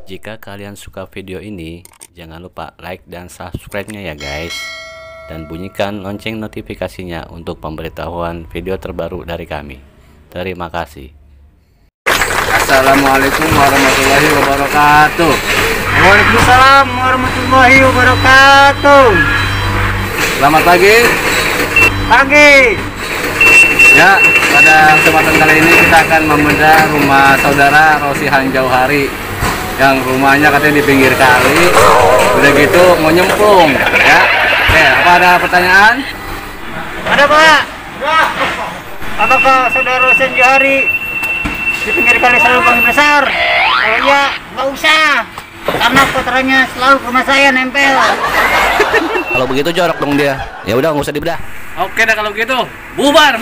Jika kalian suka video ini, jangan lupa like dan subscribe-nya ya guys. Dan bunyikan lonceng notifikasinya untuk pemberitahuan video terbaru dari kami. Terima kasih. Assalamualaikum warahmatullahi wabarakatuh. Waalaikumsalam warahmatullahi wabarakatuh. Selamat pagi. Pagi. Ya, pada kesempatan kali ini kita akan membedah rumah saudara Rosihan Jauhari yang rumahnya katanya di pinggir kali. Udah gitu mau nyemplung ya. Oke, apa ada pertanyaan? Ada Pak? Apakah saudara Rosihan Jauhari di pinggir kali selalu buang besar? Kalau iya, nggak usah. Karena kotorannya selalu ke rumah saya nempel. Kalau begitu jorok dong dia. Ya udah nggak usah dibedah. Oke dah kalau gitu. Bubar.